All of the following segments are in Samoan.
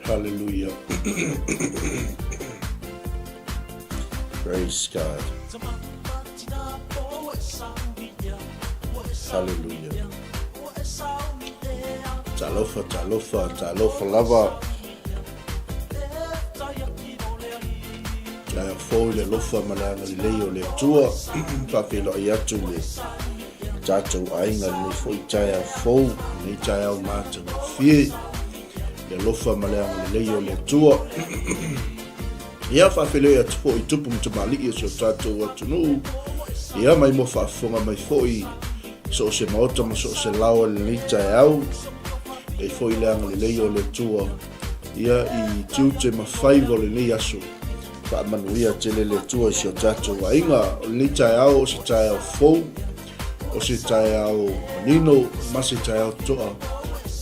Hallelujah. Praise God. Hallelujah. Talofa, talofa, talofa lava. Taeao fou i le alofa ma le agalelei o le Atua. Faafeiloai atu i le tatou aiga lenei foi taeao fou, lenei taeao matagofie. Le alofa ma le agalelei o le Atua. Ia faafeiloai atu foi i tupu ma tamalii o si o tatou atunuu. Ia mai mo faafofoga mai foi so o se maota ma so o se lao i lenei taeao. E foi le agalelei o le Atua ia i tiute ma faiva o lenei aso. Faamanuia tele le Atua i si o tatou aiga. O lenei taeao o se taeao fou, o se taeao manino ma se taeao toa.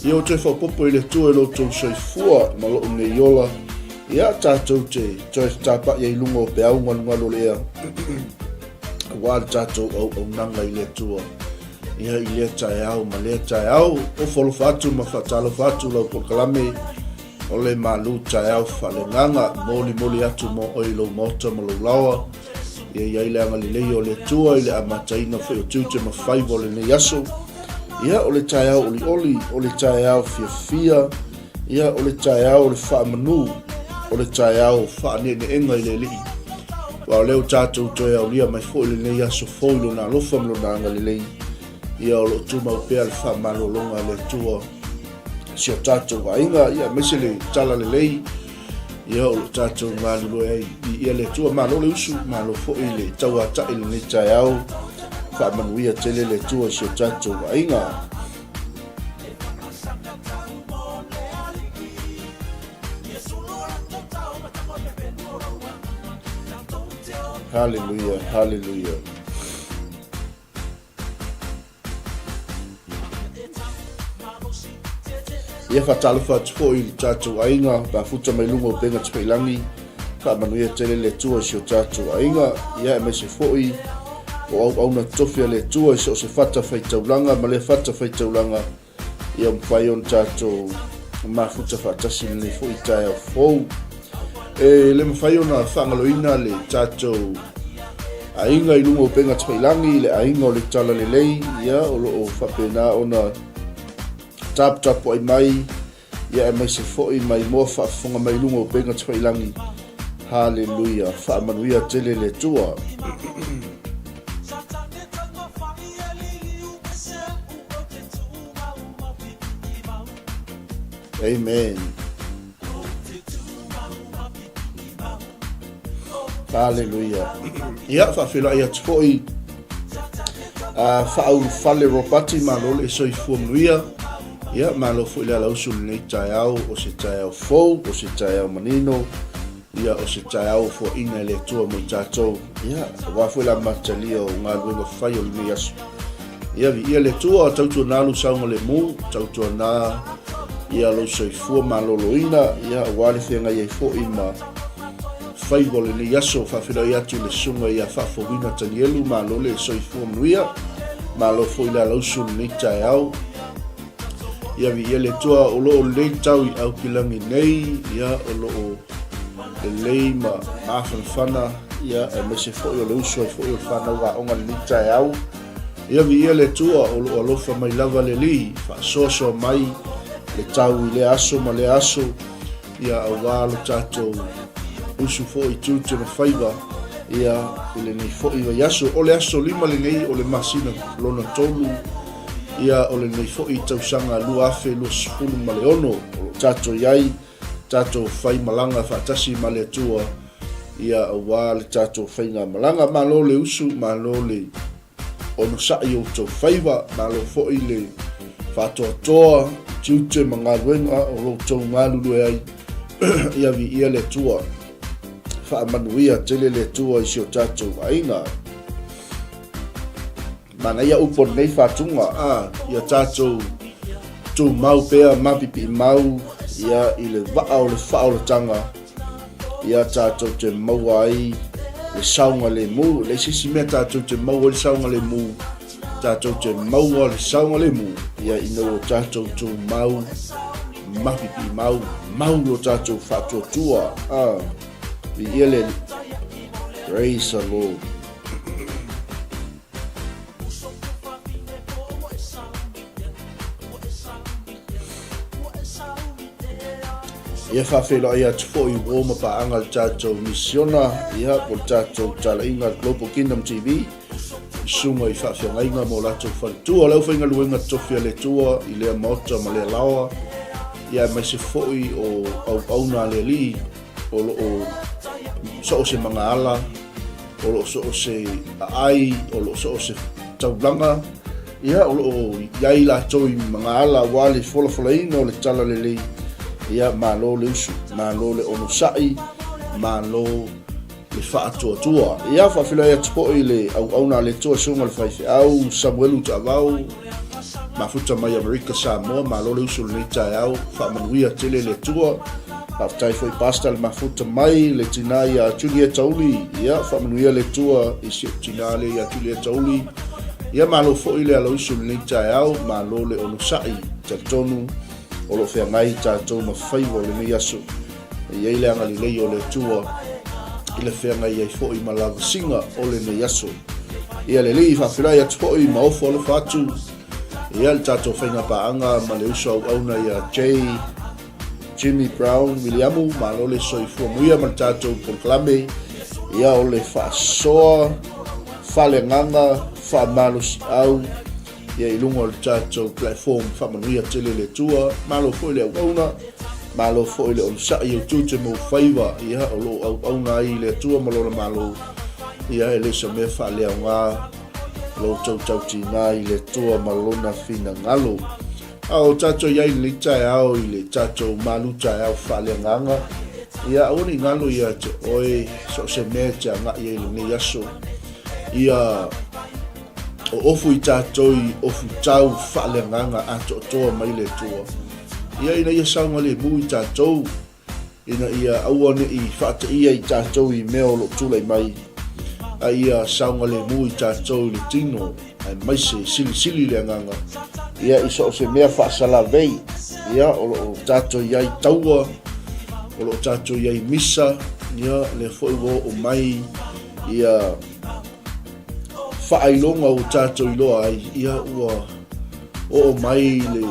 Ia o toe faaopoopo i le Atua i lo outou soifua ma lou nei ola. Ia tatou te toe tapa'i ai i luga o peau galugalu o le ea aua le tatou auaunaga i le Atua. Ia i lea taeao ma lea taeao, ofo alofa atu ma faatalofa atu lau polokalame o le malu taeao faaleagaga, molimoli atu mo oe i lou maota ma lou laoa. Ia i ai le agalelei o le Atua i le amataina foi o tiute ma faiva o lenei aso. Ia o le taeao olioli, o le taeao fiafia, ia o le taeao o le faamanu, o le taeao faaneeneega i le Alii. Aua o lea ua tatou toe aulia mai foi lenei aso fou i Lona alofa ma Lona agalelei, ia o lo o tumau pea le faamalologa a le Atua i si o tatou aiga, ia aemaise le talalelei, ia o lo o tatou galulue ai. Viia le Atua, malo le usu, malo foi le tauatai i lenei taeao, faamanuia tele le Atua i si o tatou aiga. Hallelujah, hallelujah. Ia faatalofa atu foi i le tatou aiga mafuta mai luga o upega tafailangi. Faamanuia tele le Atua i si o tatou aiga. Ia aemaise foi o auauna totofi a le Atua i so o se fata faitaulaga ma lea fata faitaulaga. Ia mafai ona tatou mafuta faatasi lenei foi taeao fou. E le mafai ona faagaloina le tatou aiga i luga o upega tafailangi, le aiga o le Talalelei, ia o lo o faapena ona taputapuai mai, ia aemaise foi mai moa faafofoga mai luga o upega tafailangi. Haleluia, faamanuia tele le Atua. Amen. Haleluia. Ia, faafeiloai atu foi a Faaulufale Ropati, malo le soifua manuia. Ia, malo foi le alausu lenei taeao, o se taeao fou, o se taeao manino. Ia, o se taeao ua foaina e le Atua mo i tatou, ia, aua foi le amatalia o galuega fai o lenei aso. Ia, viia le Atua, tautuana lou saogalemu, tautuana ia lou soifua maloloina, ia, aua le feagai ai foi ma faiva o lenei aso. Faafeiloai atu i le susuga ia Faafouina Tanielu, malo le soifua manuia, malo foi le alausu i lenei taeao. Ia viia le Atua, o lo o lelei tau i Aukilagi nei, ia o lo o lelei ma mafanafana, ia aemaise foi o le uso ai foi o le fanau aoga lenei taeao. Ia viia le Atua, o lo o alofa mai lava le Alii, faasoasoa mai le tau i lea aso ma lea aso, ia aua lo tatou usu foi i tiute ma faiva, ia i lenei foi vaiaso. O le aso 5 lenei o le masina lona 3, Ia, o lenei foi tausaga 2026 o lo o tatou i ai, tatou fai malaga faatasi ma le Atua, ia aua le tatou faigamalaga. Malo le usu, malo le onosai i outou faiva, malo foi le faatoatoa i tiute ma galuega o lo outou galulue ai. Ia viia le Atua, faamanuia tele le Atua i si o tatou aiga. Manaia upu o lenei faatuga, a, ia tatou tumau pea ma pipiimau ia i le vaa o le faaolataga, ia tatou te maua ai le saogalemu. E leai se isi mea tatou te maua ai le saogalemu, tatou te maua le saogalemu ia ina ua tatou tumau Mapipi mau, mau lo tatou faatuatua. Ah, viia le Alii. Praise the Lord. Ia faafeiloai atu foi uo ma paaga le tatou misiona, ia po le tatou talaiga Global Kingdom TV, susuga i faafeagaiga ma o latou faletua, le aufaigaluega tofi a le Atua i lea maota ma lea laoa, ia aemaise foi o auauna a le Alii o lo o so o se magaala, o lo o so o se aai, o lo o so o se taulaga, ia o lo o i ai latou i magaala aua le folafolaina o le talalelei, ia malo le usu, malo le onosai, malo le faatuatua. Ia faafeiloai atu foi i le auauna a le Atua Susuga le Faifeau Samuelu Taavao, mafuta mai Amerika Samoa, malo le usu lenei taeao, faamanuia tele le Atua. Faafetai foi Pastor le mafuta mai le tina ia Julieta Uli, ia faamanuia le Atua i si ou tina le ia Julieta Uli. Ia malo foi le alausu lenei taeao, malo le onosai, talitonu o lo o feagai tatou ma faiva o lenei aso. E i ai le agalelei o le Atua i le feagai ai foi ma lavasiga o lenei aso. Ia le Alii faafeiloai atu foi ma ofo alofa atu ia le tatou faiga paaga ma le uso auauna ia J. Jimmy Brown Williamu, malo le soifua muia ma le tatou polokalame ia o le faasoa faaleagaga faamalosiau ia i luga o le tatou platform faamanuia tele le Atua malo foi le auauna malo foi le onosai o tiute ma faiva ia o lo o auauna ai le Atua ma lona malo ia e le o se mea faaleaoga lo outou tautinā i le Atua ma lona finagalo. A o tatou i ai i lenei taeao i le tatou malu taeao faaleagaga, ia aua ne i galo ia te oe so o se mea e te agai ai i lenei aso. Ia oofu i tatou i ofutau faaleagaga atoatoa mai le Atua. Ia ina ia saogalemu i tatou ina ia aua ne i faateia i tatou i mea o lo o tulai mai, a ia saogalemu i tatou i le tino, aemaise silisili le agaga, ia i so o se mea faasalavei, ia o lo o tatou i ai taua, o lo o tatou i ai misa, ia lea foi ua oo mai ia faailoga ua tatou iloa ai, ia ua oo mai le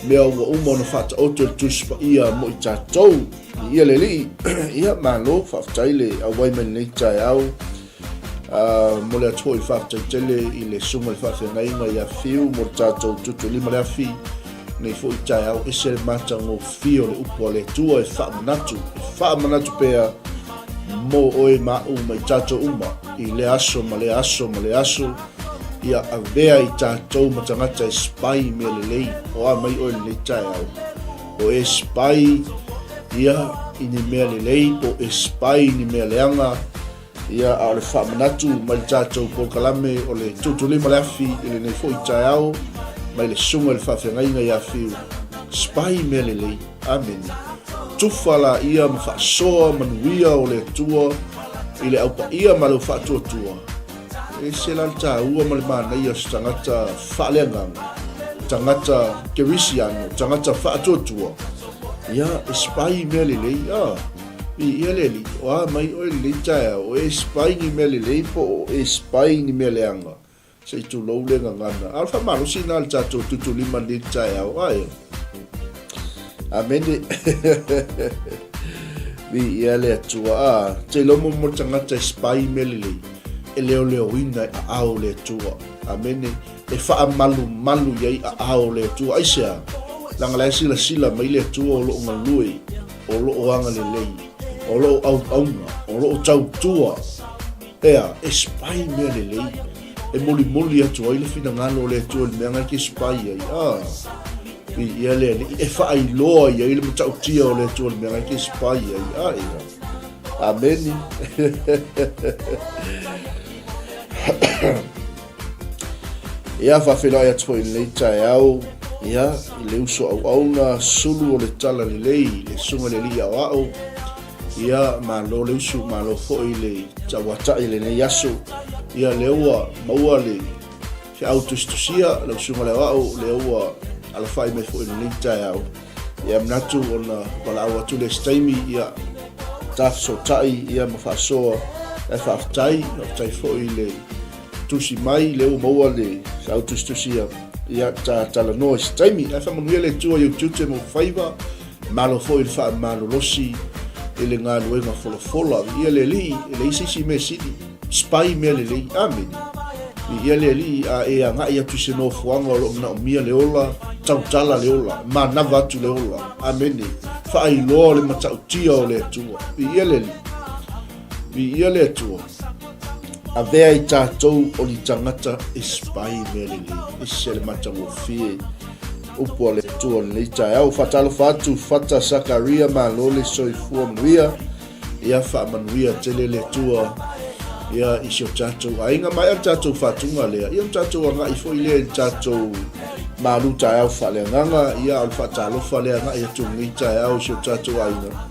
mea ua uma ona faataoto e le Tusi Paia mo i tatou. Ia le Alii, ia malo, faafetai le auai mai lenei taeao. Momoli atu foi le faafetai tele i le susuga i le faafeagaiga ia Fiu mo le tatou tutu lima le afi nei foi taeao ese le matagofie o le upu a le Atua e faamanatu, e faamanatu pea mo oe ma au ma i tatou uma i lea aso ma lea aso ma lea aso ia avea i tatou ma tagata e spy mea lelei o a mai oe lenei taeao o e spy ia i ni mea lelei po e spy i ni mea leaga Ia, a o le faamanatu mai le tatou polokalame o le tuutuulima le afi i lenei foi taeao, mai le susuga i le faafeagaiga ia Fiu, spy mea lelei. Amene. Tufa laia ma faasoa manuia o le Atua i le au paia ma le au faatuatua. E ese la le taua ma le manaia o se tagata faaleagaga, tagata kerisiano, tagata faatuatua. Ia, e spy mea lelei. Ah. Viia le Alii, o a mai oe lenei taeao, o e spy ni mea lelei po o e spy ni mea leaga, se i tulou le gagana. A o le faamalosi lena i le tatou tutulima lenei taeao, ae. Amene. Viia le Atua. A, te iloa mo mo tagata e spy mea lelei, e leoleoina e aao le Atua. Amene. E faamalumalu i ai aao le Atua. Aisea? Leaga la e silasila mai le Atua o lo o galue o lo o agalelei, o lo o auauna, o lo o tautua, ea, e spy mea lelei, e molimoli atu ai le finagalo o le Atua i le mea na e te spy ai, a, viia le Alii, e faailoa i ai le matautia o le Atua i le mea na e te spy ai, a, ea. Ameni. Ia, faafeiloai atu foi i lenei taeao, ia, i le uso auauna, sulu o le tala lelei, le susuga i le alii aoao, ia, malo le usu, malo foi le tauatai i lenei aso, ia, lea ua maua le feau tusitusia, lau susuga i le aoao, lea ua alafai mai foi i lenei taeao. Ia manatu ona valaau atu lea i se taimi, ia ta fesootai ia ma faasoa. Ae faafetai, faafetai foi i le tusi mai, lea ua maua le sau tusitusi ia, ia ta talanoa i se taimi. Ae faamanuia le Atua i ou tiute ma ou faiva, malo foi i le faamalolosi i le galuega folafola. Viia le Alii, e leai se isi mea sili. Spy mea lelei. Amene. Viia le Alii, a e agai atu i se nofoaga o lo o manaomia le ola, tautala le ola, manava atu le ola. Amene. Faailoa le matautia o le Atua. Viia le Alii. Viia le Atua. Avea i tatou o ni tagata e spy mea lelei. Ese le matagofie upu a le Atua i lenei taeao. Faatalofa atu Fata Sakaria, malo le soifua manuia. Ia faamanuia tele le Atua ia i si o tatou aiga. Maea le tatou faatuga lea, ia o tatou agai foi lea i le tatou malu taeao faaleagaga, ia o le faatalofa lea agai atu lenei taeao i si o tatou aiga.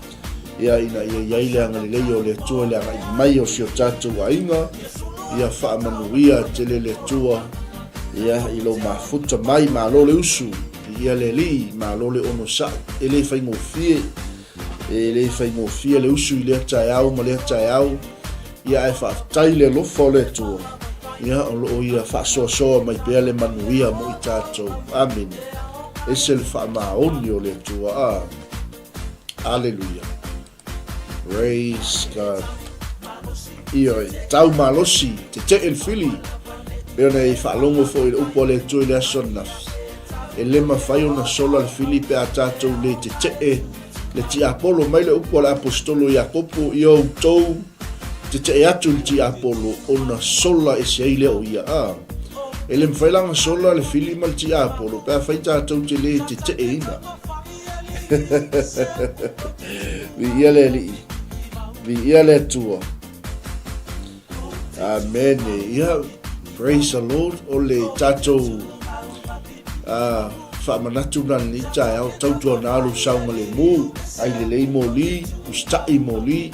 Ia ina ia i ai le agalelei o le Atua i le agai mai o si o tatou aiga, ia faamanuia tele le Atua ia i lou mafuta mai, malo le usu, ia le Alii, malo le onosai, e le faigofie. E le faigofie le usu i lea taeao ma lea taeao, ia ae faafetai le alofa o le Atua, ia o lo o ia faasoasoa mai pea le manuia mo i tatou. Amene. Ese le faamaoni o le Atua. A. Aleluia. Praise God. Ioe, tau malosi, tetee le fili, pei ona e faalogo foi i le upu a le Atua i le aso ananafi. E le mafai ona sola le fili pe a tatou le tetee le tiapolo. Mai le upu a le Aposetolo Iakopo, Ia outou tetee atu i le tiapolo ona sola ese ai lea o ia. A, e le mafai la ona sola le fili ma le tiapolo pe afai tatou te le teteeina. Viia le Alii, viia le Atua. Amene. Ia, praise the Lord. O le tatou faamanatu na lenei taeao, tautuana lou saogalemu, ai lelei moli, usitai moli,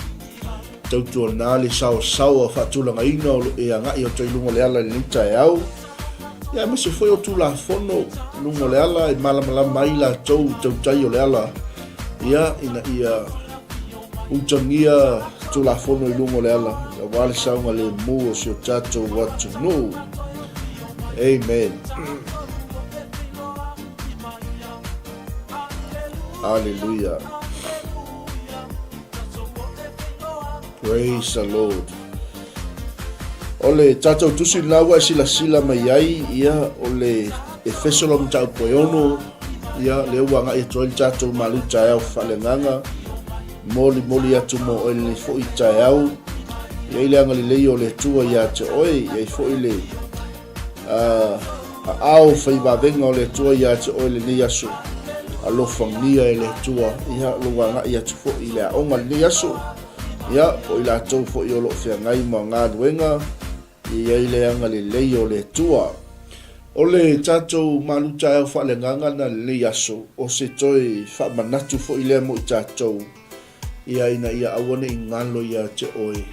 tautuana le saoasaoa faatulagaina o lo e agai atu ai luga o le ala i lenei taeao. Ia, aemaise foi o Tulafono i luga o le ala e malamalama ai latou i tautai o le ala, ia, ina ia utagia Tulafono i luga o le ala, aua le saogalemu o si o tatou atunuu. Amen. Hallelujah. Praise the Lord. O le tatou tusi lena ua e silasila mai ai, ia, o le Efeso lona mataupu e ono, ia, lea ua agai atu ai le tatou malu taeao faaleagaga, molimoli atu mo oe lenei foi taeao, i ai le agalelei o le Atua ia te oe, i ai foi le aao faivavega o le Atua ia te oe lenei aso. Alofagia e le Atua, ia, lou agai atu foi i le aoga lenei aso. Ia, o i latou foi o lo o feagai ma galuega, e i ai le agalelei o le Atua. O le tatou malu taeao faaleagaga na lenei aso, o se toe faamanatu foi lea mo i tatou, ia ina ia aua ne i galo ia te oe,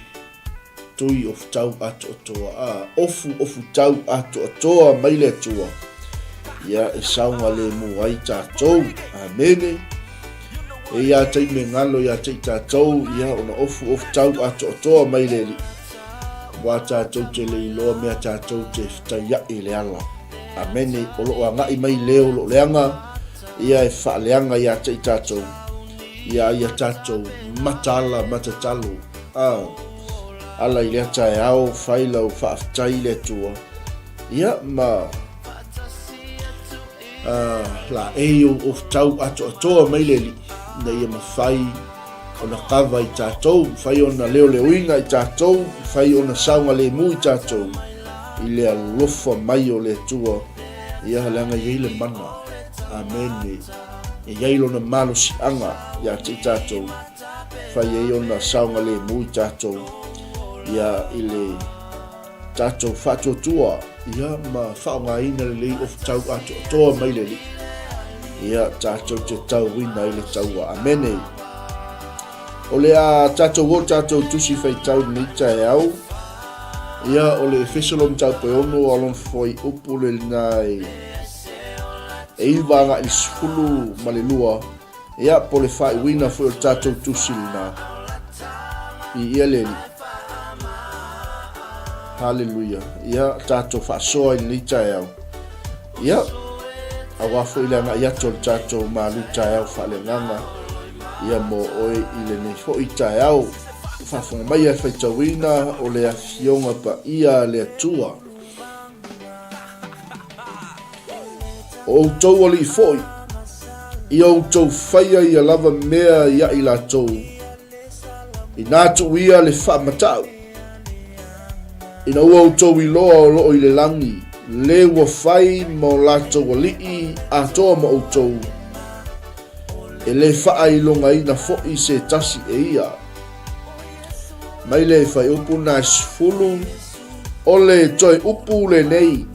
tui ofutau atoatoa, a, ofu ofutau atoatoa mai le Atua, ia e saogalemu ai tatou. Amene. E ia taimi e galo ia te i tatou, ia ona ofu ofu tau atoatoa mai le Alii. Aua tatou te le iloa mea tatou te fetaiai i le ala. Amene. O lo o agai mai le o lo o leaga, ia e faaleaga ia te i tatou, ia ia tatou mataala matatalo. A, ala i lea taeao, fai lau faafetai i le Atua, ia ma laei ou ofutau atoatoa mai le Alii, ina ia mafai ona kava i tatou, mafai ona leoleoina i tatou, mafai ona saogalemu i tatou i le alofa mai o le Atua, ia leaga e i ai le mana. Amene. E i ai lona malosiaga ia te i tatou, fai ai ona saogalemu i tatou, ia i le Tatou faatuatua, ia, ma faaaogaina lelei ofutau atoatoa mai le Alii, ia, tatou te tauina ai le taua. Amene. O le a tatou o tatou tusi faitau lenei taeao, ia, o le Efeso lona mataupu e ono, a lona fuaiupu le lena e 9 agai i le 12. Ia, po o le faaiuina foi o le tatou tusi lena. Viia le Alii. Haleluia. Ia, tatou faasoa i lenei taeao. Ia, aua foi le agai atu o le tatou malu taeao faaleagaga, ia mo oe i lenei foi taeao. Faafofoga mai e faitauina o le Afioga Paia a le Atua. O outou alii foi, ia outou faia ia lava mea ia i latou, inā tuuia le faamatau, ina ua outou iloa o loo i le lagi, le ua fai ma o latou alii atoa ma outou, e le faailogaina foi se tasi e ia. Mai le fuaiupu na 10, O le toe upu lenei,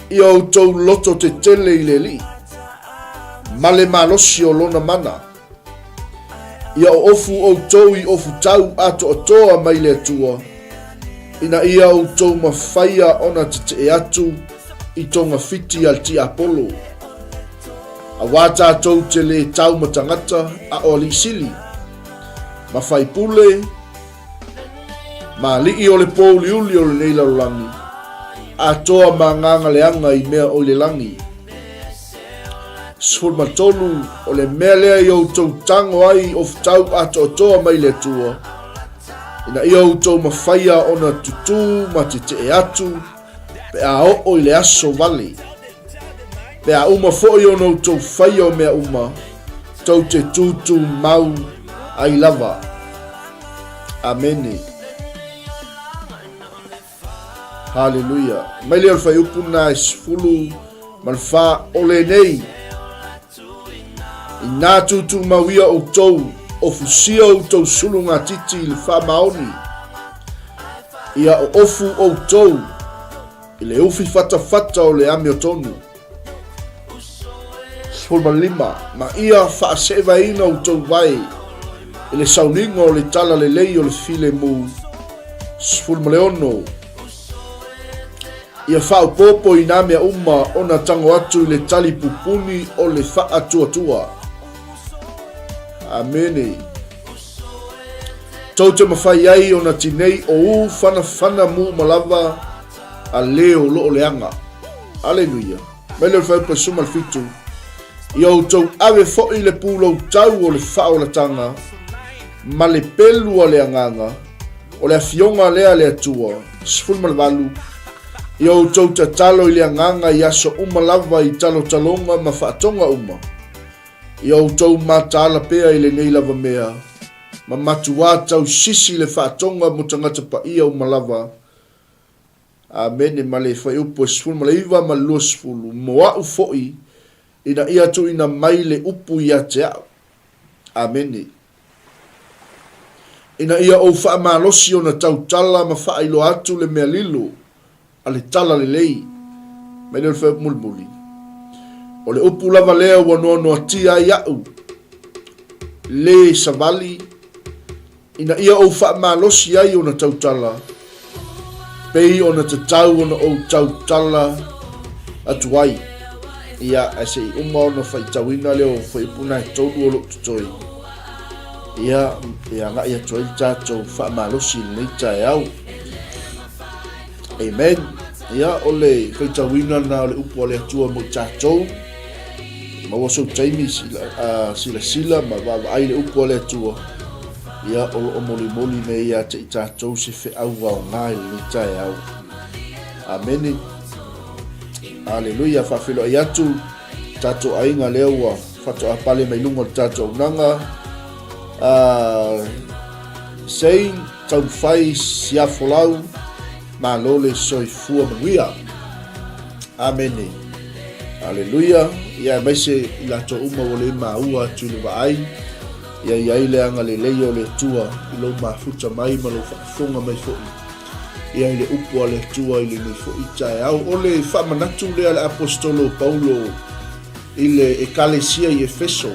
ia outou loto tetele i le Alii, ma le malosi o lona mana. Ia oofu outou i ofutau atoatoa mai le Atua, ina ia outou mafaia ona tetee atu i togafiti a le tiapolo. Aua tatou te lē tau ma tagata a o alii sili, ma faipule, ma alii o le pōuliuli o lenei lalolagi, atoa ma agaga leaga i mea o i le lagi. 13 o le mea lea i outou tago ai ofutau atoatoa mai le Atua, ina ia outou mafaia ona tutū ma tetee atu pe a oo i le aso vale. Pe a uma foi ona outou faia o mea uma, tou te tūtū mau ai lava. Amene. Haleluia. Mai lea o le fuaiupu lena e 14, o lenei, Inā tūtūmau ia outou, ofusia outou sulugatiti i le faamaoni, ia oofu outou i le ufi fatafata o le amiotonu. 15, ma ia faaseevaina outou vae i le sauniga o le talalelei o le filemu. 16, Ia faaopoopo i nā mea uma ona tago atu i le tali pupuni o le faatuatua. Amene. Tou te mafai ai ona tinei o u whanawhana mu uma lava a le o loo leaga. Aleluia. Mai le o le fuaiupu e 17. Ia outou ave foi le pulou tau o le faaolatanga ma le pelu a le agaga, o le afioga lea a le Atua, 18, ia outou tatalo i le agaga i aso uma lava i talotaloga ma faatoga uma, ia outou mataala pea i lenei lava mea, ma matuā tausisi le faatoga mo tagata paia uma lava. Amene. Ma le fuaiupu e 19 ma le 20, mo a'u foi, ina ia tuuina mai le upu ia te a'u. Amene. Ina ia ou faamalosi ona tautala ma faailoa atu le mea lilo a le tala lelei. Mai lea o le fuaiupu mulimuli. O le upu lava lea ua noanoatia ai a'u, le savali, Ina ia ou faamalosi ai ona tautala, pei ona tatau ona ou tautala atu ai. Ia, ae se i uma ona faitauina lea o fuaiupu na e tolu o loo totoe, ia, e agai atu ai le tatou faamalosi i lenei taeao. Amen. Ia, o le faitauina lena o le upu a le Atua mo i tatou. Maua sou taimi silasila ma vaavaai le upu a le Atua. Ia, o lo o molimoli nei ia te i tatou se feau aoga i lenei taeao. Amene. Aleluia. Faafeiloai atu tatou aiga lea ua faatoa pale mai luga o le tatou auaunaga. Sein taumafai siafolau malo le soifua manuia. Amene. Aleluia. Ia aemaise i latou uma ua le maua atu i le vaai. Ia i ai le agalelei o le Atua i lou mafuta mai ma lou faafofoga mai foi. Ia i le upu a le Atua i lenei foi taeao. O le faamanatu lea a le Aposetolo o Paulo i le Ekalesia i Efeso.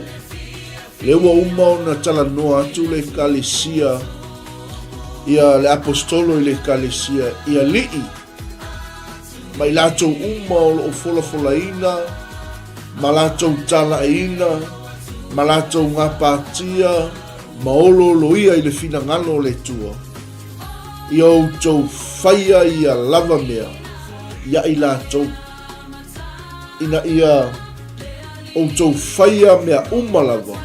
Lea ua uma ona talanoa atu le Ekalesia ia le Aposetolo i le Ekalesia i alii ma i latou uma o lo o folafolaina ma latou talaiina. ma latou gapatia ma olooloia i le finagalo o le Atua, ia outou faia ia lava mea ia i latou, ina ia outou faia mea uma lava,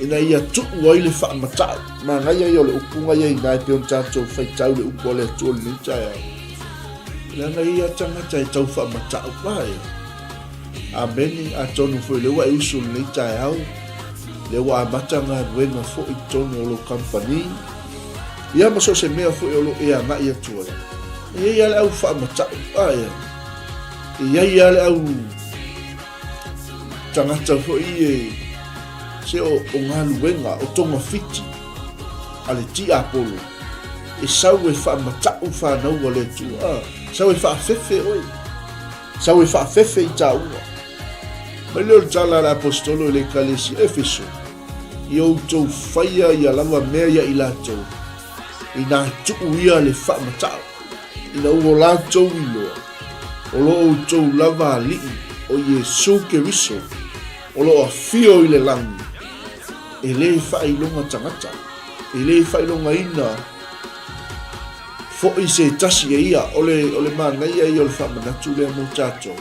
ina ia tuu ai le faamata'u. Manaia ia o le upuga ia i ina e pei ona tatou faitau le upu a le Atua i lenei taeao. Leaga e i ai tagata e tau faamata'u pa ea. Amene, atonu foi lea ua e usu i lenei taeao, lea ua amata galuega foi i totonu o lou kamupani, ia ma so o se mea foi o lo o e agai atu ai. E i ai lava le au faamata'u, a ea, e i ai lava le au tagata foi e se o, o galuega, o togafiti a le tiapolo, e sau e faamata'u fanau a le Atua, a, sau e faafefe oe. Sau e faafefe i tāua. Mai lea o le tala a le Aposetolo i le Ekalesia Efeso, Ia outou faia ia lava mea ia i latou, inā tuu ia le faamata'u, ina ua latou iloa, o lo outou lava Alii, o Iesu Keriso, o lo o afio i le lagi, e lē faailoga tagata, e lē faailogaina Foi se tasi e ia, o le, o le manaia ia o le faamanatu lea mo tatou.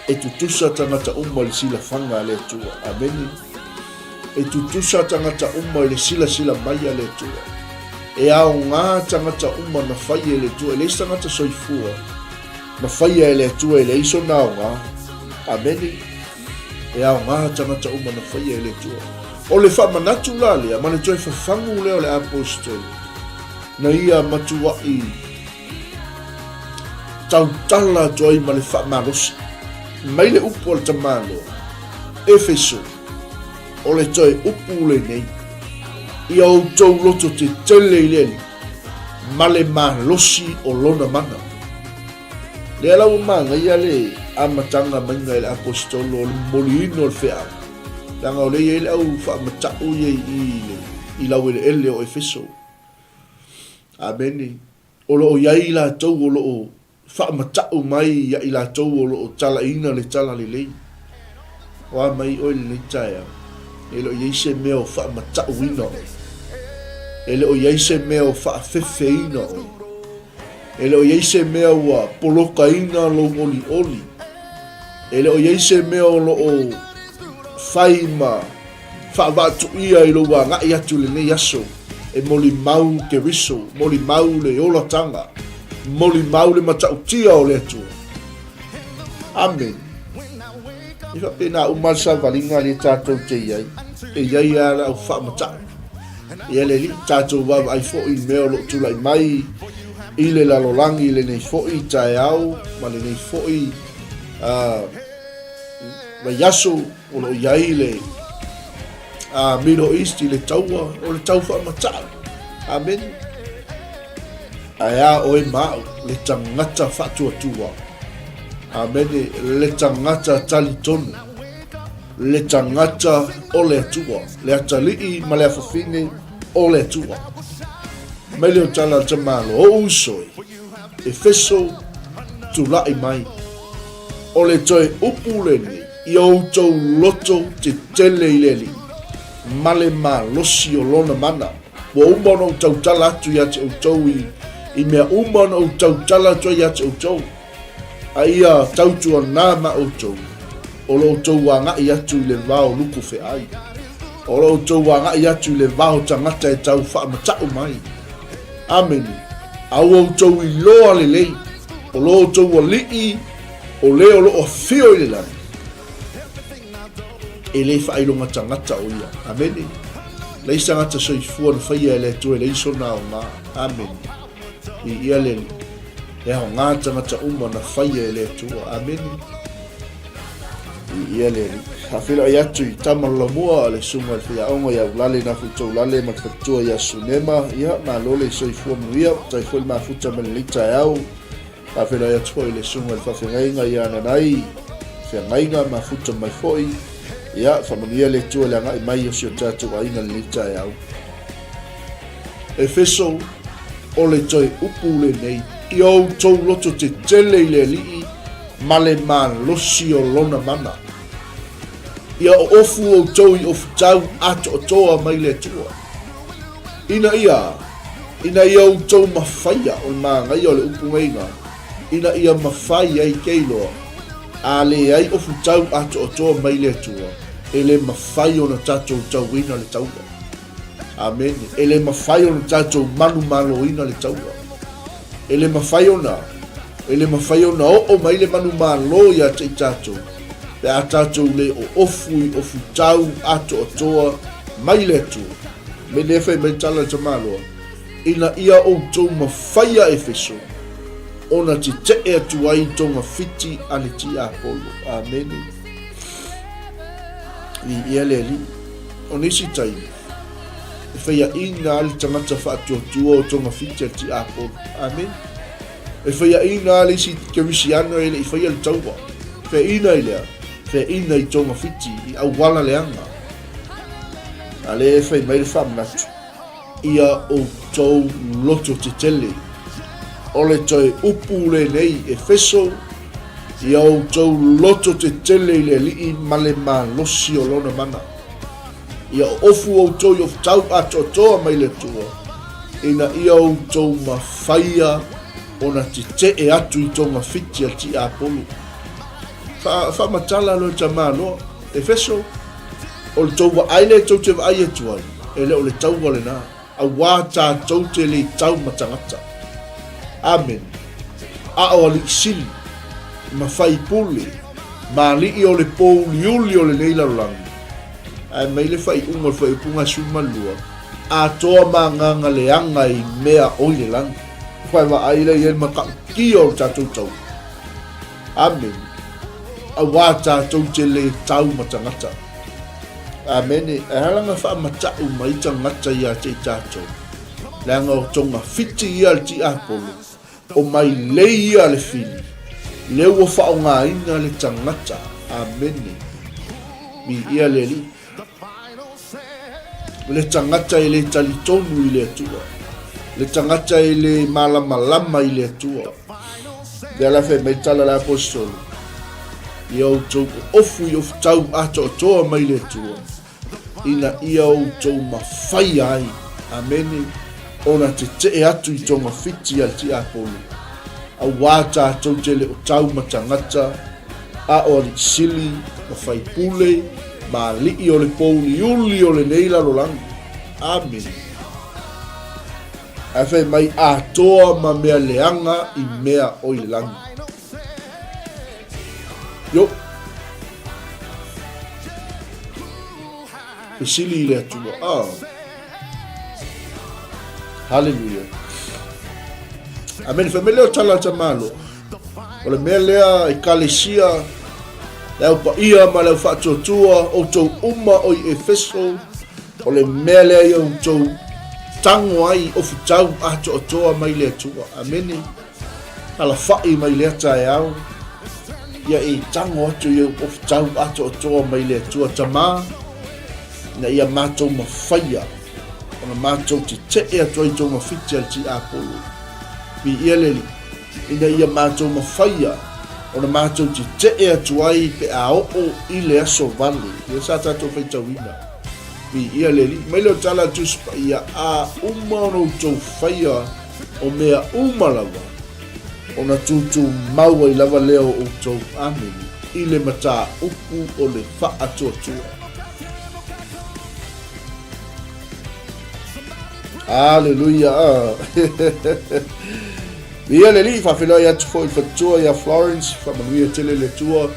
E tutusa tagata uma i le silafaga a le Atua. Amene. E tutusa tagata uma i le silasila mai a le Atua. E aoga tagata uma na fai e le Atua. E leai se tagata soifua na faia e le Atua e leai sona aoga. Amene. E aoga tagata uma na faia e le Atua. O le faamanatu la lea ma le toe fafagu lea o le Aposetolo na ia matuaʻi tautala atu ai ma le faamalosi mai le upu a le tamaloa Efeso, o le toe upu lenei, ia outou loto tetele i le Alii ma le malosi o lona mana. Lea la ua manaia le amataga maiga e le Aposetolo o le momoliina o le feau, leaga o lea e i ai le au faamata'u ia i i le, i laueleele o Efeso. Amene. O lo o i ai i latou o lo o faamata'u mai ia i latou o lo o talaina le talalelei. O a mai oe i lenei taeao, e le o i ai se mea o faamata'uina oe. E le o i ai se mea o faafefeina oe. E le o i ai se mea ua polokaina lou olioli. E le o i ai se mea o lo o fai ma faavaatuia i lou agai atu i lenei aso e molimau Keriso, molimau le olataga, molimau le matautia o le Atua. Amene. E faapena uma le savaliga lea tatou te i ai. E i ai lava le au faamata'u. Ia le Alii, tatou vaavaai foi i mea o lo o tulai mai i le lalolagi i lenei foi taeao ma lenei foi uh, vaiaso o lo o i ai le uh, Middle East i le taua o le tau faamata'u. Amene. Ae a oe ma au, le tagata faatuatua. Amene, le tagata talitonu. Le tagata o le Atua, le atalii ma le afafine o le Atua. Mai lea o tala a le tamaloa, o uso e, Efeso, tulai mai. O le toe upu lenei i outou loto tetele i le Alii, ma le malosi o Lona mana. Ua uma ona ou tautala atu ia te outou i, i mea uma ona ou tautala atu ai ia te outou. A ia tautuanā ma outou, o lo outou agai atu i le vao luku feai, o lo outou agai atu i le vao tagata e tau faamata'u mai. Amene. A ua outou iloa lelei, o lo outou Alii, o le o lo o afio i le lagi, e le faailoga tagata o ia. Amene. Leai se tagata soifua na faia e le Atua e leai sona aoga. Amene. Viia le Alii. E aoga tagata uma na faia e le Atua. Amene. Viia le Alii. Faafeiloai atu i tama lamua a le susuga i le faiaoga ia Ulale na foi Toulale ma le faletua ia Sunema. Ia, malo le soifua manuia. Faafetai foi le mafuta mai lenei taeao. Faafeiloai atu foi i le susuga i le faafeagaiga ia Nanai. Feagaiga mafuta mai foi. Ia, faamanuia le Atua i le agai mai o si o tatou aiga i lenei taeao. Efeso, o le toe upu lenei, ia outou loto tetele i le Alii ma le malosi o Lona mana. Ia oofu outou i ofutau atoatoa mai le Atua. Ina ia, ina ia outou mafaia, o le manaia o le upu nei na, ina ia mafai ai ke iloa, a leai ofutau atoatoa mai le Atua, e le mafai ona tatou tauina le taua. Amene. E le mafai ona tatou manumaloina le taua. E le mafai ona, e le mafai ona oo mai le manumalo ia te i tatou, pe a tatou le oofu i ofutau atoatoa mai le Atua. Me lea fai mai le tala a le tamaloa, ina ia outou mafaia Efeso, ona tetee atu ai togafiti a le tiapolo. Amene. Viia le Alii. O nisi taimi, e faiaina ai le tagata faatuatua o togafiti a le tiapolo. Amene. E faiaina lava le isi kerisiano e le i faia le taua. Feaina i lea, feaina i togafiti, i auala leaga. A lea e fai mai le faamanatu, ia outou loto tetele. O le toe upu lenei, Efeso, ia outou loto tetele i le Alii ma le malosi o Lona mana. Ia oofu outou i ofutau atoatoa mai le Atua, ina ia outou mafaia ona tetee atu i togafiti a le tiapolo. Fa, faamatala loa tamaloa, Efeso, o le tou vaai lea tou te vaai atu ai, e le o le taua lena, auā tatou te le tau ma tagata. Amene. A o alii sili, ma faipule, ma alii o le pōuliuli o lenei lalolagi, Ae mai le faaiuga o le fuaiupu 12, Atoa ma agaga leaga i mea o i le lagi. Ua vaai lea i ai le matautia o le tatou taua. Amene. Auā tatou te le tau ma tagata. Amene. E ala na faamatau mai tagata ia te i tatou, leaga o togafiti ia le tiapolo, O mailei ia le fili, lea ua faaaogaina le tagata. Amene. Viia le Alii. Le tagata e le talitonu i le Atua. Le tagata e le malamalama i le Atua. Lea la fai mai tala le aposetolo. Ia outou ofu i ofutau atoatoa mai le Atua. ina ia outou mafaia ai, amene, ona tetee atu i togafiti a le tiapolo, auā tatou te le o tau ma tagata, a o alii sili, ma faipule, ma alii o le pouliuli o lenei lalolagi. Amene. Ae fai mai, atoa ma mea leaga i mea o i le lagi. Yo. Fesili i le Atua. Ah. Haleluia. Amene. Fai mai lea o tala a tamalo. O le mea lea ekalesia, le au paia ma le au faatuatua, outou uma o i Efeso, o le mea lea ia outou tango ai ofutau atoatoa mai le Atua. Amene. Alafai mai lea taeao, ia e tango atu i ou ofutau atoatoa mai le Atua Tama, ina ia matou mafaia ona matou tetee atu ai i togafiti a le tiapolo. Viia le Alii, ina ia matou mafaia ona matou tetee atu ai pe a oo i le aso vale. Lea sa tatou faitauina. Viia le Alii. Mai le o tala a Tusi Paia, a uma ona outou faia o mea uma lava, ona tūtūmau ai lava lea o outou, amene, i le mataupu o le faatuatua. Aleluia. Viia le Alii, faafeiloai atu foi i le faletua ia Florence, faamanuia tele le Atua.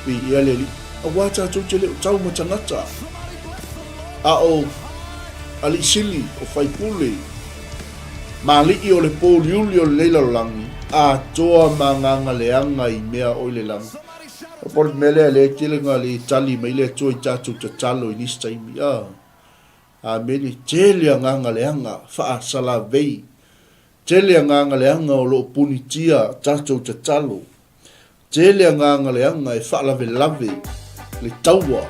Viia le Alii. Auā tatou te le o tau ma tagata, a o alii sili, o faipule, ma alii o le pōuliuli o lenei lalolagi, atoa ma agaga leaga i mea o i le lagi. O le mea lea, lea e tele na le tali mai le Atua i tatou tatalo i nisi taimi. Ah, amene. Tele agaga leaga, faasalavei. Tele agaga leaga o lo o punitia tatou tatalo. Tele agaga leaga e faalavelave le taua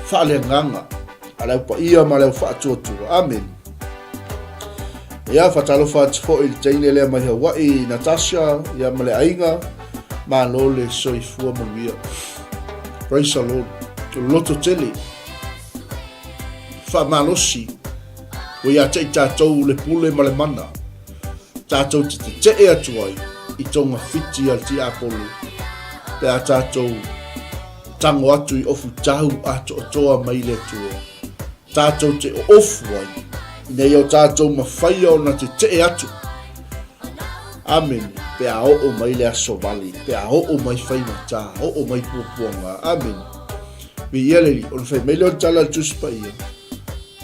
faaleagaga a le au paia ma le au faatuatua. Amene. Ia, faatalofa atu foi i le teine lea mai Hawaii, Natasha, ia ma le aiga, malo le soifua manuia. Praise the Lord. Loto tele. Faamalosi ua ia te i tatou le pule ma le mana, tatou te tetee atu ai i togafiti a le tiapolo pe a tatou tango atu i ofu tau atoatoa mai le Atua, tatou te oofu ai ina ia o tatou mafaia ona tetee atu. Amene. Pe a oo mai le aso vale, pe a oo mai faigata, oo mai puapuaga. Amene. Viia le Alii, ona fai mai lea o le tala a le Tusi Paia,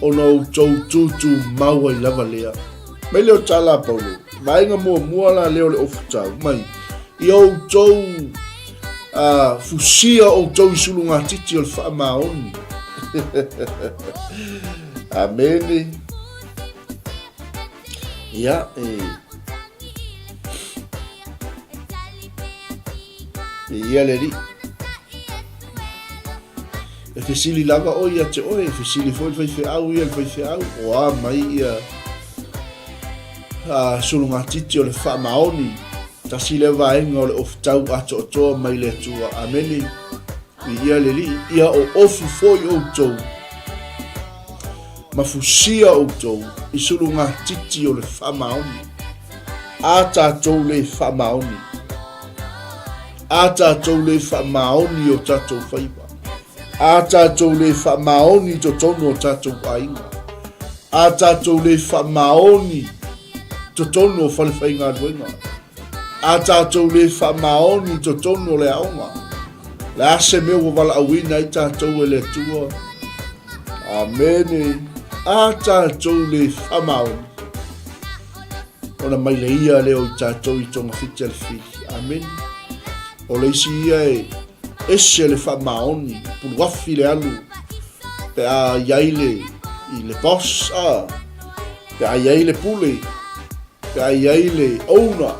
ona outou tūtūmau ai lava lea. Mai lea o tala a Paulo, vaega muamua la lea o le ofutau, mai, ia outou fusia outou i sulugatiti o le faamaoni. Amene. Ia, e... Viia le Alii. E fesili lava oe ia te oe, e fesili foi le faifeau ia le faifeau, o a mai ia a, sulugatiti o le faamaoni, tasi lea vaega o le ofutau atoatoa mai le Atua. Amene. Viia le Alii, ia oofu foi outou ma fusia outou i sulugatiti o le faamaoni. A tatou le faamaoni. A tatou le faamaoni i o tatou faiva. A tatou le faamaoni i totonu o tatou aiga. A tatou le faamaoni i totonu o falefaigaluega. A tatou le faamaoni i totonu o le aoga. Le a se mea ua valaauina ai tatou e le Atua. Amene. A tatou le faamaoni. Ona mai le ia lea o i tatou i togafiti a le fili. Amene. O le isi ia e ese le faamaoni, puluafi le alu, pe a i ai le, i le boss, a, pe a i ai le pule, pe a i ai le owner,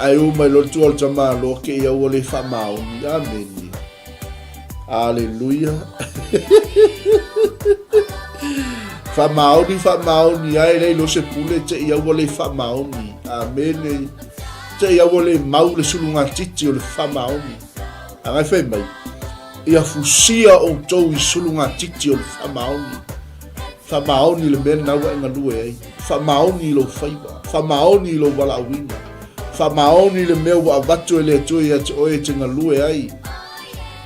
ae u mai loa le tua o le tamaloa ke ia ua le faamaoni. Amene. Aleluia. Faamaoni, faamaoni, ae lei lo se pule te i aua le faamaoni. Amene. Te i aua le mau le sulugatiti o le faamaoni. Agai fai mai, ia fusia outou i sulugatiti o le faamaoni. Faamaoni le mea lena ua e galue ai. Faamaoni i lou faiva. Faamaoni i lou valaauina. Faamaoni le mea ua avatu e le Atua ia te oe e te galue ai.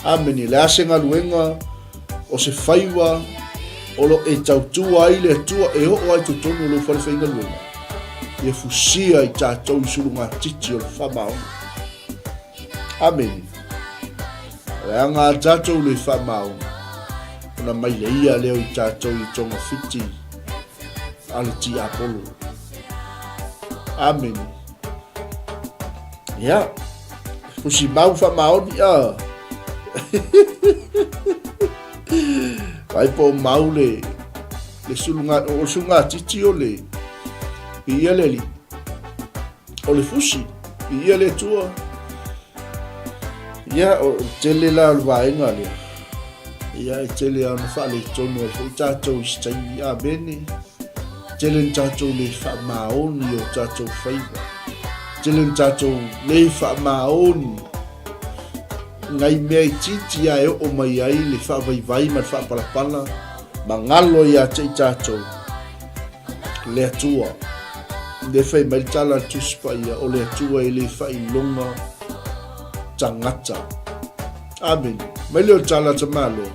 Amene. Le a se galuega o se faiva o lo e tautua ai le Atua e oo ai totonu o lou fale faigaluega, ia fusia i tatou i sulugatiti o le faamaoni. Amene. Leaga a tatou le faamaoni, ona mai le ia lea o i tatou i togafiti a le tiapolo. Amene. Ia, fusi mau faamaoni a. Vai po mau le le sulunga o le sulunga titi o le ia le li o le fusi ia le tua ia o tele la o le vaega lea ia e tele lava ona faaletonu ai foi tatou i se taimi amene tele ni tatou le faamaoni o tatou faiva tele ni tatou le faamaoni nai mea itiiti a e oo mai ai le faavaivai ma le faapalapala ma galo ia te i tatou le Atua. Le fai mai le tala a le Tusi Paia, o le Atua e le faailoga tagata. Amene. Mai lea o le tala a Tamaloa,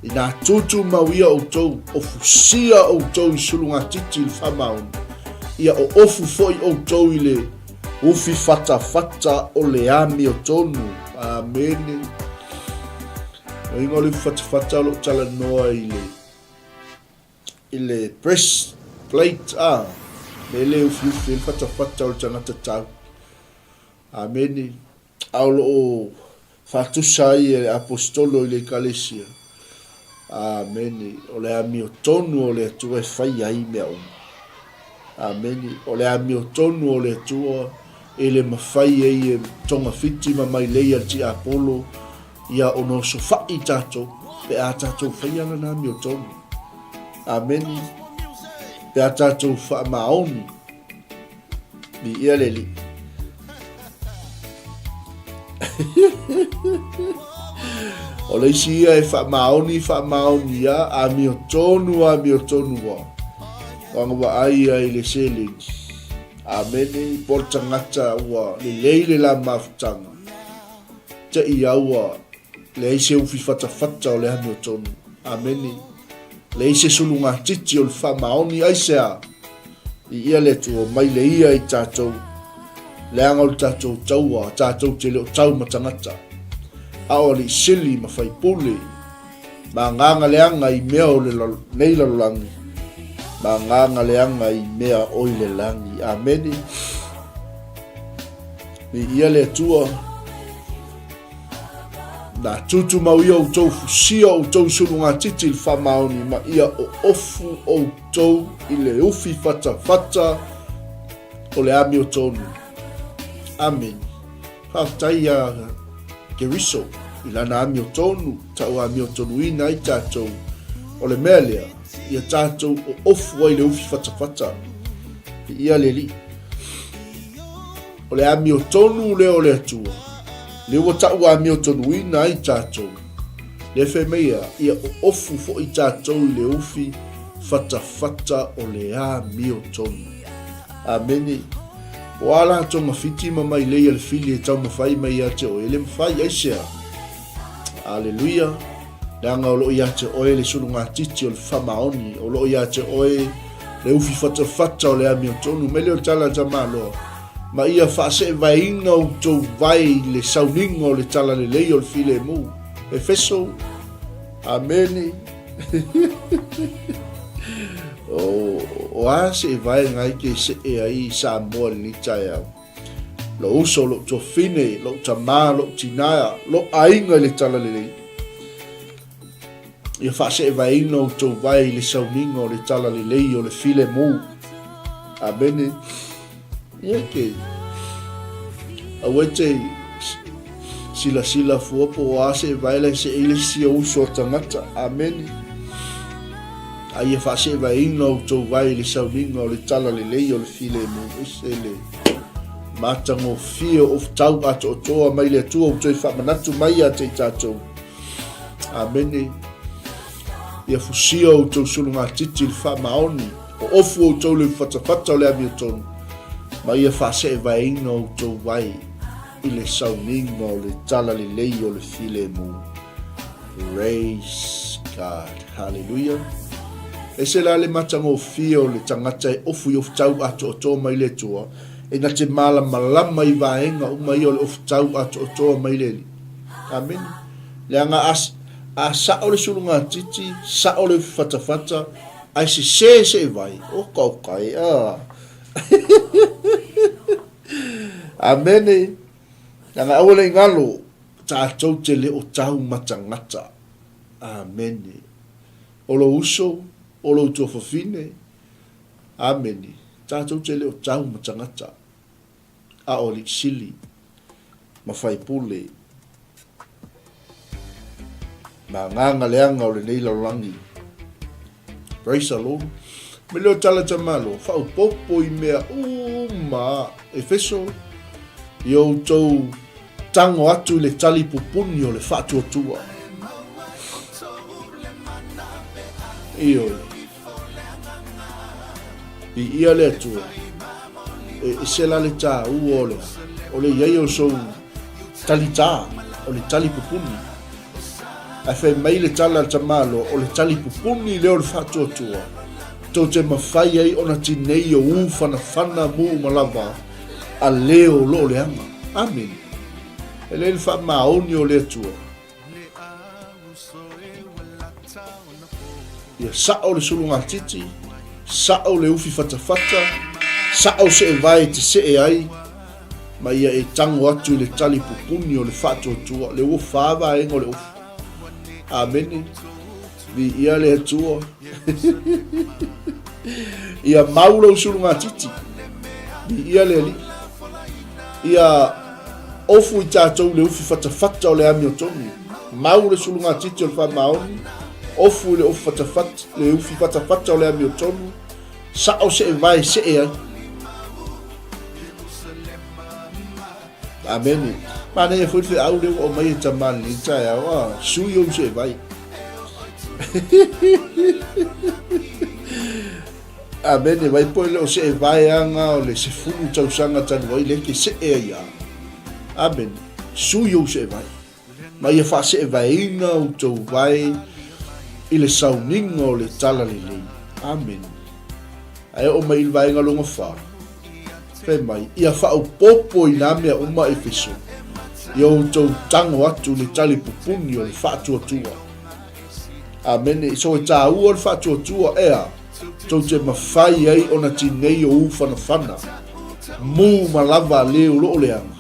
Inā tūtūmau ia outou, ofusia outou i sulugatiti i le faamaoni, ia oofu foi outou i le ufi fatafata o le amiotonu. Amene. Uiga o le ufi fatafata o lo o talanoa i le i le breast plate a, me le ufiufi ai le fatafata o le tagata tau. Amene. A o lo o faatusa ai e le Aposetolo i le Ekalesia. Amene. O le amiotonu o le Atua e fai ai mea uma. Amene. O le amiotonu o le Atua e le mafai ai e togafiti ma mailei a le tiapolo Ia ona osofai tatou pe a tatou faia lana amiotonu. Amene. Pe a tatou faamaoni. Viia le Alii. O le isi ia e faamaoni faamaoni a amiotonu amiotonu a. Ua vaai ia i le seleni. Amene, po o le tagata ua lelei le la mafutaga. Te i a ua leai se ufi fatafata o le amiotonu. Amene. Leai se sulugatiti o le faamaoni aisea? Viia le Atua, mai le ia i tatou, leaga o le tatou taua, tatou te le o tau ma tagata, a o alii sili ma faipule, ma agaga leaga i mea o le nei lalolagi, ma agaga leaga i mea o i le lagi. Amene. Viia le Atua. Na tutumau ia outou fusia o outou sulugatiti i le faamaoni ma ia oofu outou i le ufi fatafata o le amiotonu. Amene. Faafetai iā Keriso i lana amiotonu, tau amiotonuina ai tatou. O le mea lea, ia tatou oofu ai i le ufi fatafata. Viia le Alii. O le amiotonu lea o le Atua, lea ua tau amiotonuina ai tatou. Lea fai mai ia, ia oofu foi tatou i le ufi fatafata o le amiotonu. Amene. O a la togafiti ma mailei a le fili e taumafai mai ia te oe, e le mafai, aisea? Aleluia! Leaga o lo o ia te oe le sulugatiti o le faamaoni, o lo o ia te oe le ufi fatafata o le amiotonu. Mai lea o le tala a Tamaloa, ma ia faaseevaeina outou vae i le sauniga o le talalelei o le filemu. Efeso, Amene. O, o a seevaega ai ke see ai i Samoa i lenei taeao? Lou uso, lou tuafine, lou tama, lou tina, lou aiga i le talalelei. Ia faaseevaeina outou vae i le sauniga o le talalelei o le filemu. Amene. Ia ke aua e te silasila fua po o a seevae la e see i le isi o uso a tagata. Amene. A ia faaseevaeina outou vae i le sauniga o le talalelei o le filemu. Ese le matagofie o tau atoatoa mai le Atua ua toe faamanatu mai ia te i tatou. Amene. Ia fusia outou sulugatiti i le faamaoni, o ofu outou le fatafata o le amiotonu, ma ia faaseevaeina outou vae i le sauniga o le talalelei o le filemu. Praise God. Hallelujah. Ese la le matagofie o le tagata e ofu i ofu tau atoatoa mai le Atua, e na te malamalama i vaega uma ia o le ofu tau atoatoa mai le Alii. Amene. Leaga a, a sao le sulugatiti, sao le ufi fatafata, ae sese se vai, oka oka e, a. Amene. Leaga aua le galo, tatou te le o tau ma tagata. Amene. O lou uso, o lou tuafafine, Amene. Tatou te le o tau ma tagata, a o alii sili ma faipule ma agaga leaga o lenei lalolagi. Praise the Lord. Me leo tala tamalo, faaopoopo i mea uma, Efeso, i outou tango atu i le tali pupuni o le faatuatua. Ioe. Viia le Atua. E ese la le tāua o le, o le iai o sou talitā, o le tali pupuni. Ae fai mai le tala a le tamaloa, o le tali pupuni lea o le faatuatua, tou te mafai ai ona tinei o u fanafana mu uma lava a le o loo leaga. Amene. E lei le faamaoni o le Atua. Ia sao le sulugatiti, sao le ufi fatafata, sao seevae e te see ai, ma ia e tango atu i le tali pupuni o le faatuatua, le ua fa vaega o le ufu. Amene. Viia le Atua. Ia mau lou sulugatiti. Viia le Alii. Ia ofu i tatou le ufi fatafata o le amiotonu. Mau le sulugatiti o le faamaoni, ofu i le ofu fatafata, le ufi fatafata o le amiotonu, sao see vae see ai. Amene. Manaia foi le feau lea ua aumai e tama lenei taeao, a, sui ou seevai. Amene, vai po e le o seevaeaga o le 10 tausaga talu ai lea e te see ai a. Amene, sui ou seevai. Ma ia faaseevaeina outou vae i le sauniga o le talalelei. Amene. Ae oo mai i le vaega lona fa, fai mai, ia faaopoopo i nā mea uma Efeso, ia outou tago atu i le talipupuni o le faatuatua. Amene. So e tāua le faatuatua, ea, tou te mafai ai ona tinei o ufanafana, mū ma lava a le o lo o leaga,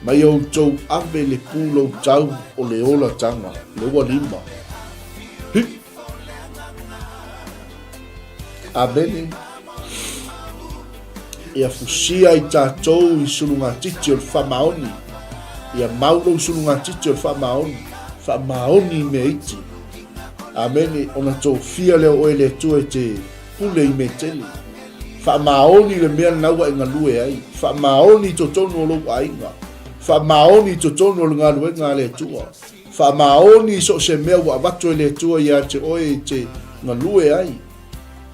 ma ia outou ave le pulou tau o le olataga, le ua lima. Hi! Amene. Ia fusia i tatou i sulugatiti o le faamaoni. Ia mau lou sulugatiti o le faamaoni. Faamaoni i mea iti. Amene. Ona tofia lea o oe le Atua e te pule i mea tele. Faamaoni le mea lena ua e galue ai. Faamaoni i totonu o lou aiga. Faamaoni i totonu o le galuega a le Atua. Faamaoni i so o se mea ua avatu e le Atua ia te oe e te galue ai.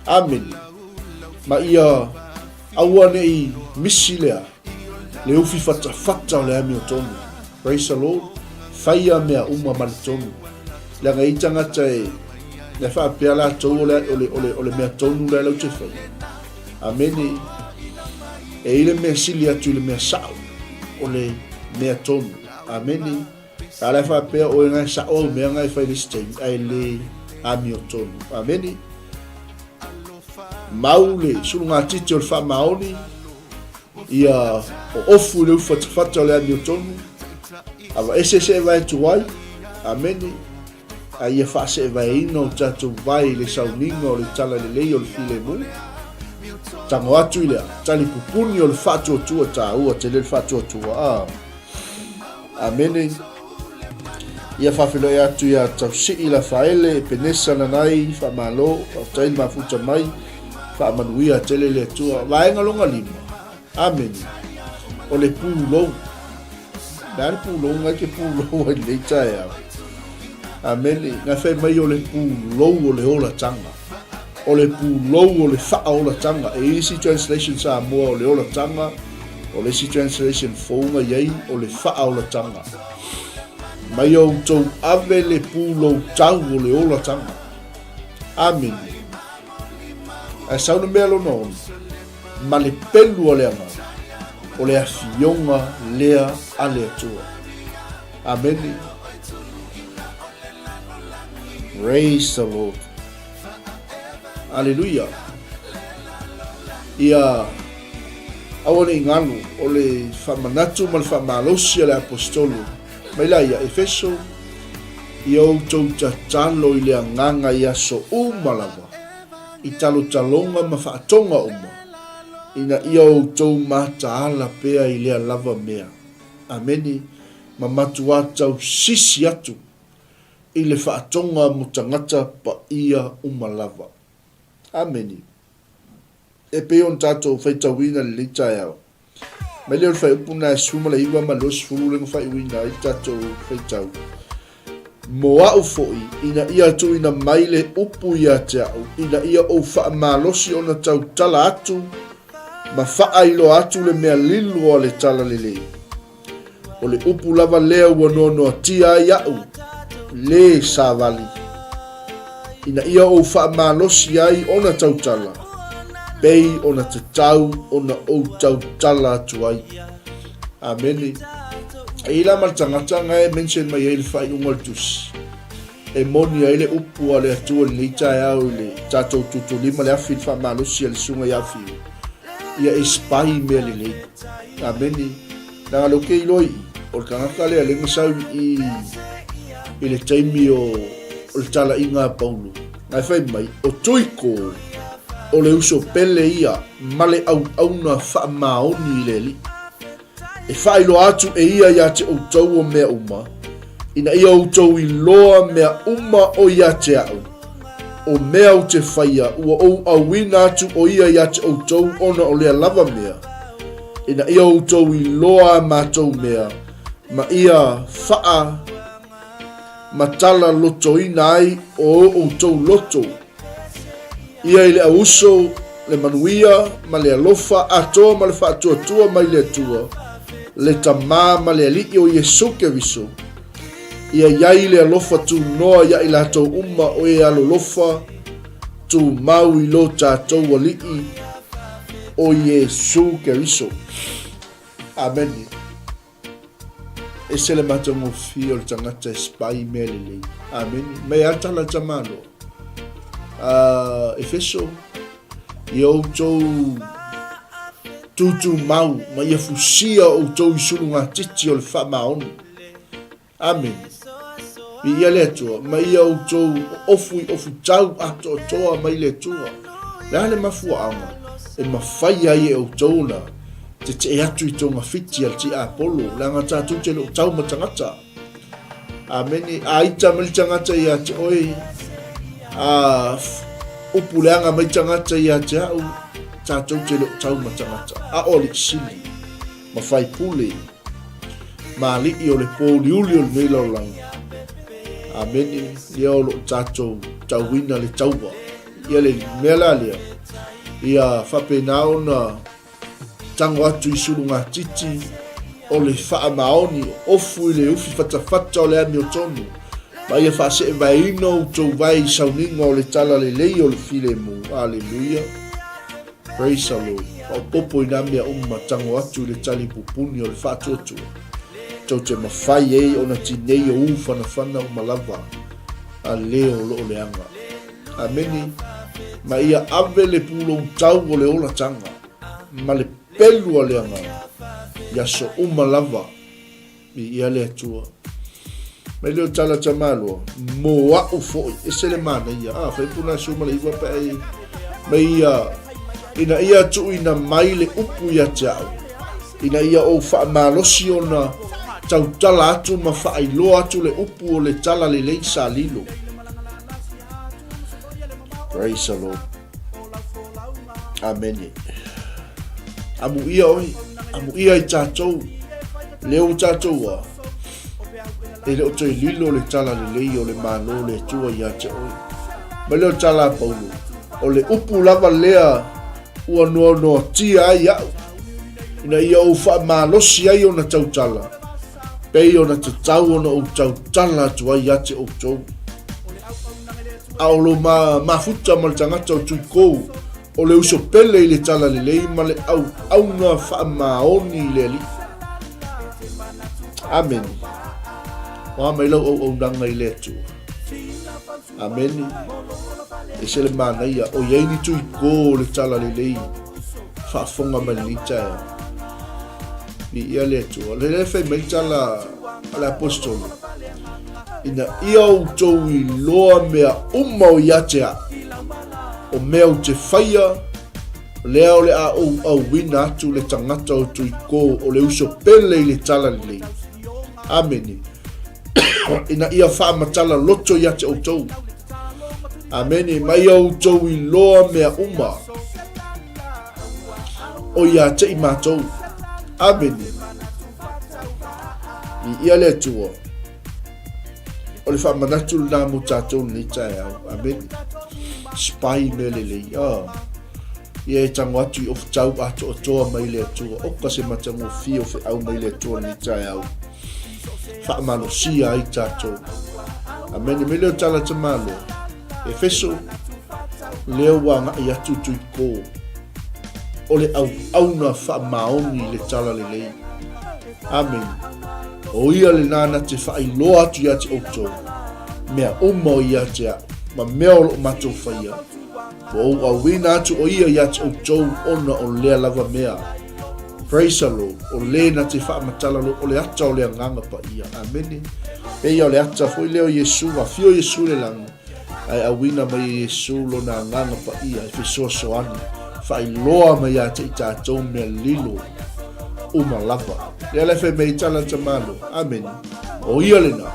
Amene. Ma ia aua ne i misi lea, le ufi fatafata o le amiotonu. Praise the Lord. Faia mea uma ma le tonu. Leaga i tagata e e faapea latou o le, o le, o le, o le mea tonu lea lau te faia. Amene. E i le mea sili atu i le mea sao, o le mea tonu. Amene. A la e faapea oe na e sao au mea na e fai le isi taimi, ae le amiotonu. Amene. Mau le sulugatiti o le faamaoni, ia oofu i le ufatafata o le amiotonu, avaese seevae tuai. Amene. A ia faaseevaeina o tatou vae i le sauniga o le talalelei o le filemu. Tago atu i le talipupuni o le faatuatua taua tele le faatuatua. Ah. Amene. Ia faafeiloai atu ia Tausii Lafaele, Epenesa Nanai, faamalo, faafetai le mafuta mai, faamanuia tele le Atua. Vaega lona lima. Amene. O le pulou. Le a le pulou ngai ke pulou ai lenei taeao. Amene. Ngai fai mai o le pulou o le olataga. O le pulou o le faaolataga. E isi translation Samoa o le olataga, o le isi translation fou na i ai o le faaolataga. Mai outou ave le pulou tau o le olataga. Amene. Ae sau le mea lona ono, ma le pelu a le Agaga, o le afioga lea a le Atua. Amene. Praise the Lord. Aleluia. Ia aua ne i galu o le faamanatu ma le faamalosi a le Aposetolo mai la ia Efeso, ia outou tatalo i le agaga i aso uma lava, i talotaloga ma faatoga uma, ina ia outou mataala pea i lea lava mea. Amene. Ma matuā tausisi atu i le faatoga mo tagata paia uma lava. Amene. E pei ona tatou faitauina i lenei taeao, mai lea o le faaiupu lena e 19 ma le 20 lea na faaiuina ai le tatou faitau, Mo au foi, ina ia tuuina mai le upu ia te au, ina ia ou faamalosi ona tautala atu ma faailoa atu le mea lilo a le talalelei. O le upu lava lea ua noanoatia ai a'u, lē savali, ina ia ou faamalosi ai ona tautala, pei ona tatau ona ou tautala atu ai. Amene. E i la ma le tagata na e mention mai ai le faaiuga o le tusi. E moni ai le upu a le Atua i lenei taeao i le tatou tutulima le afi i le faamalosi a le Susuga ia Fiu, ia e spy mea lelei. Amene. Leaga lea ou te iloa i i, o le tagata lea lea na sau i i le taimi o o le talaiga a Paulo, na e fai mai, o Tuiko, o le uso pele ia ma le auauna faamaoni i le Alii. E faailoa atu e ia ia te outou o mea uma, ina ia outou iloa mea uma o ia te a'u, o mea ou te faia, ua ou auina atu o ia ia te outou ona o lea lava mea, ina ia outou iloa a matou mea, Ma ia faa matala lotoina ai o outou loto. Ia i le auuso, le manuia ma le alofa atoa ma le faatuatua mai le Atua, le Tamā ma le Alii o Iesu Keriso. Ia iai le alofa tunoa ia i latou uma o e alolofa tumau i lo tatou Alii o Iesu Keriso. Amene. Ese le matagofie o le tagata e spy mea lelei. Amene. Mai a tala tamalo. Efeso, ia outou tutumau ma ia fusia outou i sulugatiti o le faamaoni. Amene. Viia le Atua, ma ia outou ofu i ofu tau atoatoa mai le Atua. Le a le mafuaaga e mafai ai e outou ona tetee atu i togafiti a le tiapolo, leaga tatou te le o tau ma tagata. Amene. A ita mai le tagata ia te oe, a upu leaga mai tagata ia te au, tatou te le o tau ma tagata. A o alii sili ma faipule ma alii o le pōuliuli o lenei lalolagi. Amene. Lea o lo o tatou tauina le taua. Ia le mea la lea, ia faapena ona Tango atu i sulugatiti o le faamaoni, ofu i le ufi fatafata o le amiotonu, ma ia faaseevaeina outou vae i sauniga o le talalelei o le filemu. Aleluia! Praise the Lord. Maopopo i nā mea uma, tango atu i le tali pupuni o le faatuatua, tou te mafai ai ona tinei o u whanawhana uma lava a leo o loo leaga. Amene. Ma ia ave le pulou tau o le olataga ma le pelu a le Agaga i aso uma lava i ia le Atua. Mai leo tala tamaloa, mo a'u fo'i, ese le manaia, a, fai puna 19 pe ai, mai ia, ina ia tuuina mai le upu ia te a'u, ina ia ou faamalosi ona tautala atu ma faailoa atu le upu o le tala lelei sa lilo. Praise the Lord. Amene. Amuia oe, amuia i tatou, lea ua tatou a, e le o toe lilo le tala lelei o le Malo le Atua ia te oe. Mai lea o tala a Paulo, o le upu lava lea ua noanoatia ai au, ina ia ou faamalosi ai ona tautala, pei ona tatau ona ou tautala atu ai ia te outou. A o lo ma mafuta ma le tagata o Tuikou, o le uso pele i le talalelei ma le auauna faamaoni i le Alii. Amene. Oa mai lau auaunaga i le Atua. Amene. Ese le manaia, o iai ni Tuikou o le talalelei faafofoga mai lenei taeao. Viia le Atua. Le le fai mai tala a le apostolo, ina ia outou iloa mea uma o ia te a'u, o mea ou te faia, lea o le a ou auina atu le tagata o Tuiko o le uso pele i le tala lelei. Amene. Ina ia faamatala loto ia te outou. Amene. Ma ia outou iloa mea uma o ia te i matou. Amene. I ia le Atua. O le faamanatu lena mo tatou lenei taeao. Amene. Spy mea lelei. Ah. Ia e tango atu i ofutau atoatoa mai le Atua. Oka se matagofie o feau mai le Atua lenei taeao. Faamalosia ai tatou. Amene. Me leo tala te malo. Efeso, lea ua agai atu Tuiko. O le auauna faamaoni i le tala lelei. Amene. O ia lena na te faailoa atu ia te outou, mea uma o ia te a'u, ma mea o loo matou faia, ua ou auina atu o ia ia te outou ona o lea lava mea. Praise the Lord. O le na te faamatala lo, o le ata o le Agaga Paia. Amene. Peia o le ata foi lea o Iesu, afio Iesu i le lagi, ae auina mai e Iesu lona Agaga Paia e fesoasoani, faailoa mai ia te i tatou mea lilo uma lava. Lea la e fai mai ai tala ta Malo. Amene. O ia lena,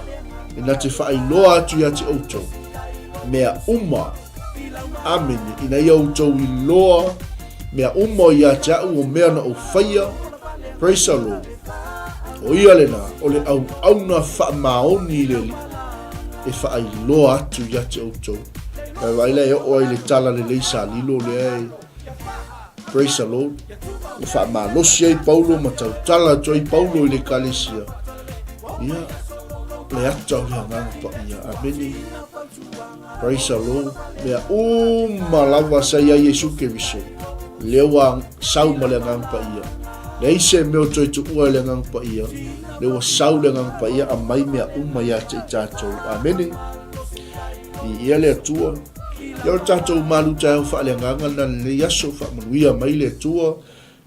e na te faailoa atu ia te outou, mea uma. Amene. Ina ia outou iloa mea uma o ia te a'u o mea na ou faia. Praise the Lord. O ia lena, o le auauna faamaoni i le Alii, e faailoa atu ia te outou. Ae vaai la e oo ai le tala lelei sa lilo lea e Praise the Lord. Ua faamalosi ai Paulo ma tautala atu ai Paulo i le ekalesia. Ia, le ata o le Agaga Paia. Amene. Praise the Lord. Mea uma lava sa i ai Iesu Keriso. Lea ua sau ma le Agaga Paia. Leai se mea o toe tuua i le Agaga Paia. Lea ua sau le Agaga Paia aumai mea uma ia te i tatou. Amene. Viia le Atua. Ia o le tatou malu taeao faaleagaga lena lenei aso, faamanuia mai le Atua.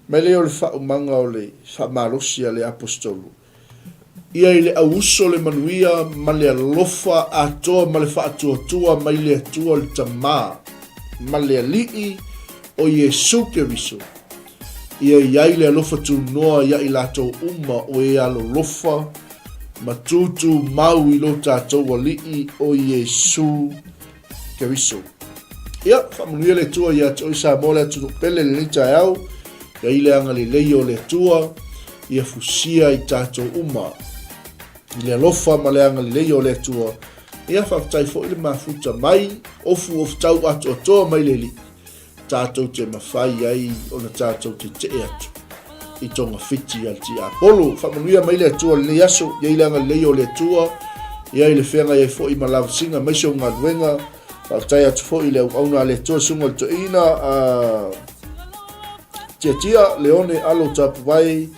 Mai lea o le faaumaga o le faamalosi a le Aposetolo. Ia i le auuso le manuia ma le alofa atoa ma le faatuatua mai le Atua le Tama ma le Alii o Iesu Keriso. Ia i ai le alofa tunoa ia i latou uma o e alolofa ma tūtūmau i lo tatou Alii o Iesu Keriso. Ia, faamanuia le Atua ia te oe Samoa le atunuu pele lenei taeao, ia i le agalelei o le Atua, ia fusia i tatou uma i le alofa ma le agalelei o le Atua. Ia, faafetai foi le mafuta mai, ofu ofu tau atoatoa mai le Alii. tatou te mafai ai ona tatou tetee atu i togafiti a le tiapolo. Faamanuia mai le Atua i lenei aso, ia i le agalelei o le Atua, ia i le feagai ai foi ma lavasiga aemaise o galuega. Faafetai atu foi i le auauna a le Atua, Susuga i le Toeaina, a Tiatia, Leone, Alo Tapuvae,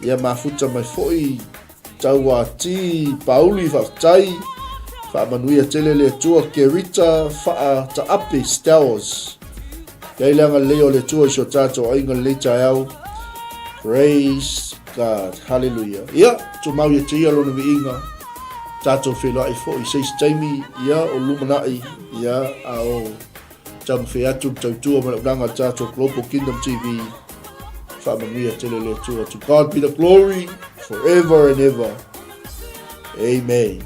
ia mafuta mai foi Tauati Pauli faafetai faamanuia tele le Atua Kerita Faataape Stowers Iai le agalelei o le Atua i so tatou aiga lenei taeao Praise God Hallelujah Ia tumau ia te ia lona viiga tatou feiloai foi se isi taimi ia o lumanai ia a o Taumafai atu le tautua ma le auaunaga a le tatou Global Kingdom TV. Faamanuia tele le Atua. To God be the glory forever and ever. Amen.